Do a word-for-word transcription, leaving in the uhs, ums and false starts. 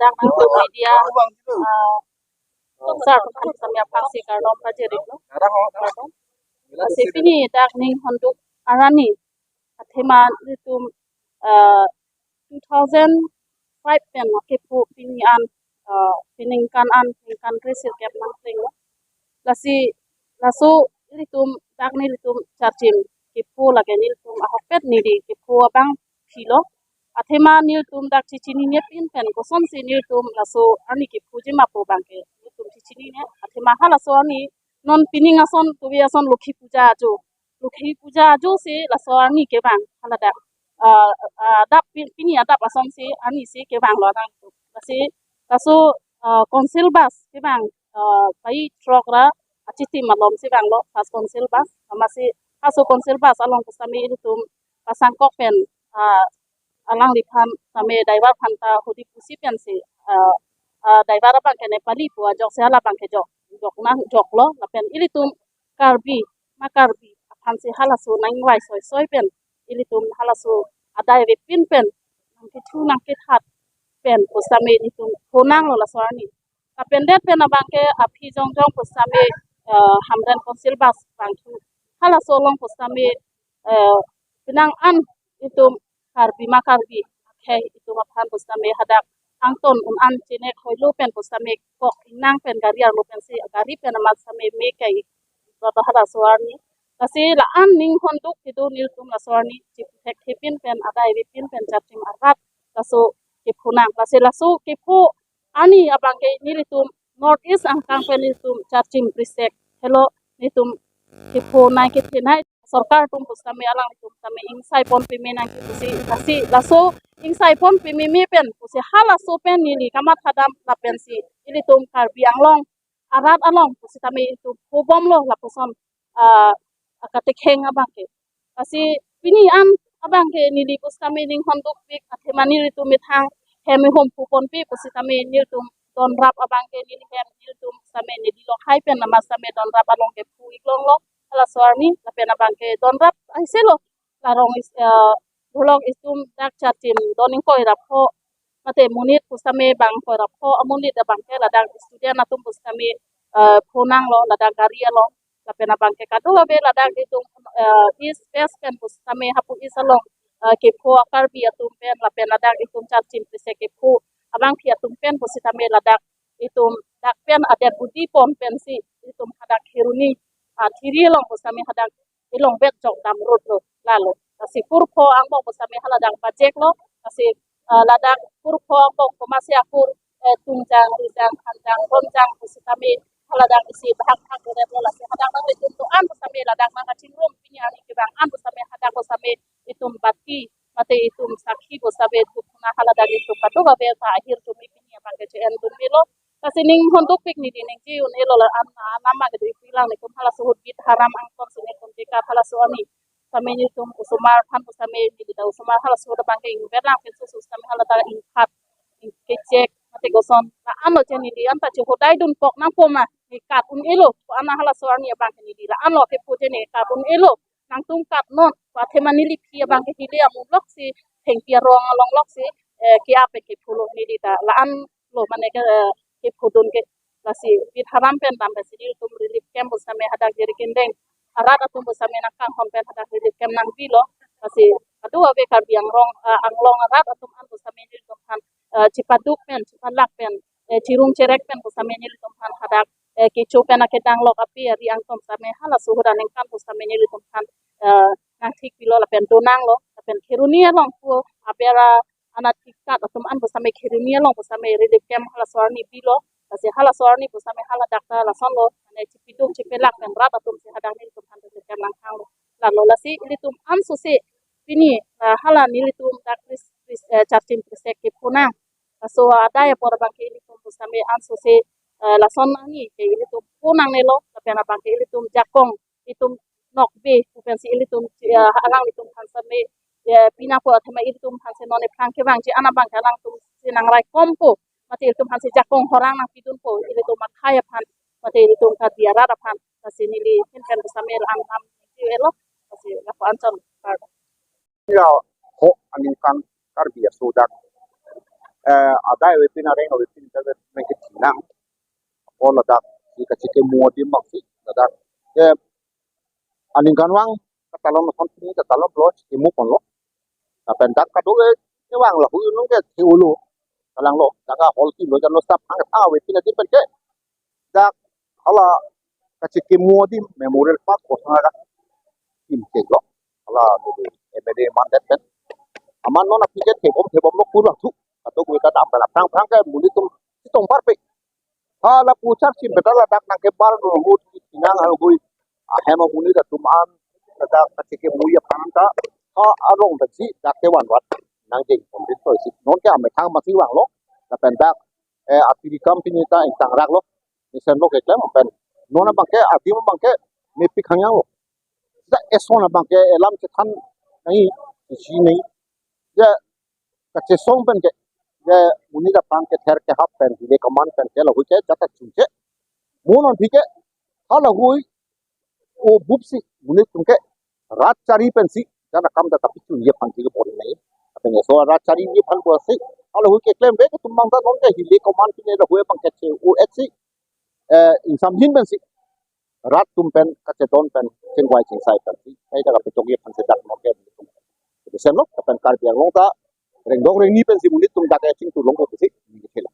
Dak nangtum media, ah, sar atum sami aphan si kardom pajir-iklo. Kardom. Lasi pini dak ninghonduk arni athema ilitum, ah, two thousand five pen kepho pini an, ah, peningkan an, ningkan kre sirkep nangplenglo. Lasi laso ilitum dak nelitum Charchim kepho lake nelitum ahokpet neli kepho abangphi lo. Athema nelitum dak chechinine pin pen kosonsi nelitum laso arni kephoji ma pu abangke nelitum chechinine. Athema halaso arni non pining ason, tovi ason Lokhi Puja ajo. Lokhi Puja ajo si laso arni kevang haladak, ah, ah, adap pi-, pini adap asonsi arni si kevanglo nang. Lasi laso, ah, council bus kevang, ah, pai throk ra achitim alom si vanglo, first council bus. Amatsi halaso council bus along pusitame ilitum pasangkok pen, ah, alangliphan tame driver aphan ta hudi pusi pensi, ah, ah, driver abangke Nepali pu ajok si hala abangke jok, jok nang joklo, lapen ilitum Karbi, ma Karbi aphan si halaso nangvai soisoi pen ilitum halaso adai avepin pen nangkethu nangkethat pen pusitame ilitum phonanglo laso arni. Lapen det pen abangke aphi jongjong pusitame, eh, Hamren council bus vangthu. Halaso along pusitame, eh, penang an itum Karbi ma Karbi akhei itum aphan pusitame hadak angton un-an chenek hoilo pen pusitame kok ingnang pen gari arlo pensi gari pen amat sitame me kai, baba halaso arni. Lasi la-an ninghonduk kedo nelitum laso arni chipthekthe pin pen adai avepin pen Charchim arat laso kephonang. Lasi laso kepho arni abangke nelitum North East angkang pen nelitum Charchim Prisek helo nelitum kepho nai kethenei sorkar atum pusitame alanglitum tame ingsai pon peme nangji pusi, lasi laso ingsai pon pememe pen pusi halaso pen neli kamatha dam lapensi ilitum Karbi Anglong arat along pusitame ilitum phobomlo lapuson, ah, akatekheng abangke. Lasi pini an abangke neli pusitame ninghondukpik athema nelitum methang hem ihum phu ponpe pusitame nelitum donrap abangke neli hem nelitum sitame neli lokhai pen amat sitame donrap along kepho-ik longlo halaso arni lapen abangke donrap ahiselo. La rong is, eh, dolok itum dak Charchim don ingkoi ra pho mate monit pusitame bang ingkoi ra pho amonit abangke ladak student atum pusitame, eh, phonanglo ladak gari along. Lapen abangke kadokave ladak itum, eh, East West pen pusitame hapu East along, eh, kepho a-Karbi atum pen lapen ladak itum Charchim Prisek kepho abangphi atum pen pusitame ladak itum dak pen adet budi pon pensi itum hadak Kheroni, ah, thiri along pusitame hadak ilong bet jok dam rut lo lalo. Lasi kurpho angbong pusitame haladak bajek lo. Lasi, ah, ladak kurpho angbong komatsi akur, eh, tungjang, rijang, hanjang, romjang pusitame haladak isi bahak bahak lo. Lasi hadak nanglitum do-an pusitame ladak nangkachingrum pini arni kevang an pusitame hadak pusitame itum bati mate itum sakhi pusitame dukna haladak itum kadokave ta ahirjume pini abangke che-en dun melo. Lasi ninghondukpik neli ningje un-elo la-an, an nama kedo ipi lang netum halaso ahut bit haram angton si netum teka halaso arni. Sitame netum osomar aphan pusitame neli ta osomar halaso ahut abangke ingver lang penso so sitame haladak ingkhat, ingkechek, mate koson. La-an lo che neli anta che hodai dun pok nangpo ma, ne kat un-elo, ko ana halaso arni abangke neli la-an lo kepho che ne kat un-elo, nangtum kat non, ko athema neli phi abangke hile amu lok si, thengpi arong along lok si, eh, ke-ap ke phulo neli ta, la-an lo mane ke, eh, kephodun ke. Lasi bit haram pen dam pensi nelitum relief camp pusitame hadak Jirikindeng arat atum pusitame nangkanghon pen hadak relief camp nangbilo. Lasi kadokave Karbi Anglong, eh, Anglong arat atum an pusitame nelitum aphan, eh, chipaduk pen, chipalak pen, eh, chirung cherek pen pusitame nelitum aphan hadak, eh, kecho pen akedang lok api ari angton sitame halaso ahut aningkan pusitame nelitum aphan, eh, nangthik pilo lapen donanglo lapen Kheroni along pu aber a-, anatthu kat atum an pusitame Kheroni along pusitame relief camp halaso arni bilo. Lasi halaso arni pusitame haladak ta lasonlo, mane chipiduk chipelak pen rat atum si hadak nelitum aphan relief camp nangkanglo. Lalo lasi ilitum ansose pini, ah, hala nelitum dak Kris, Kris, eh, Charchim Prisek kephonang. Laso adai apor abangke ilitum pusitame ansose, eh, lason arni ke ilitum phonangnelo, lapen abangke ilitum jakong itum nokbe pu pensi ilitum, eh, alanglitum aphan sitame, eh, pina po athema ilitum aphan si non ephrang kevangji an abangke alangtum si nangraikompo, mate ilitum aphan si jakong horang nangpidunpo, ilitum akhei aphan, mate ilitum Karbi arat aphan. Lasi neli ahin pen pusitame la-an lam ningje un-elo, lasi lapu anchot kardom. Ya, ho aningkan Karbi aso dak eh, adai avepin, areng avepin ta vet mengke thinang. Apot ladak si kachekimo adim abang si ladak, eh, aningkanvang katalon ason pini katalon lo, chekimo ponlo. Lapen dak kadokave kevang lahui nung ke the-olo, kalanglo, dak ahall kimlo, janlo, staff hang thang avepin adim pen ke dak hala kachekimo adim Memorial Park kosonga dak kim keklo. Hala M L A mandet pen. Amat non aphi ke thebom thebomlo kurang thu. Kadokave ta dam pen aphrang aphrang ke monit atum chetong parpik. Hala pu charchim pen ta ladak nangkebar lo, hut nang halgui ahem amonit atum an ladak kachekimo aphan ta ha arong pensi dak kevan vat nangdeng pon rit toisi. Non ke amethang masi vanglo. Lapen dak, eh, atiri kam pini ta ingtang raklo. Mesen lo keklem pen non abang ke adim abang ke mepik hangyang lo. Dak eson abang ke elam chethan nangji, isi nangji. Ya, kachesong pen ke, ya, monit aphan kether kehap pen, hile kaman pen ke lahui ke jata chunche. Mo non aphi ke ha lahui o bup si monit atum ke rat chari pensi jan akam ta kapichunji aphan si kebor nangji. Lapen eso rat chari ji aphan pusi ha lahui keklem ave atum abang ta non ke hile kaman pine lahui abang ke che-o-et si, eh, ingsamjin pensi rat atum pen kachedon pen chingvai chingsai pensi ai ta kapitokji aphan si dak non ke. Mesen lo, lapen Karbi Anglong ta rengdok rengni pensi monit atum dak kachingthulong pusi neli kethelo.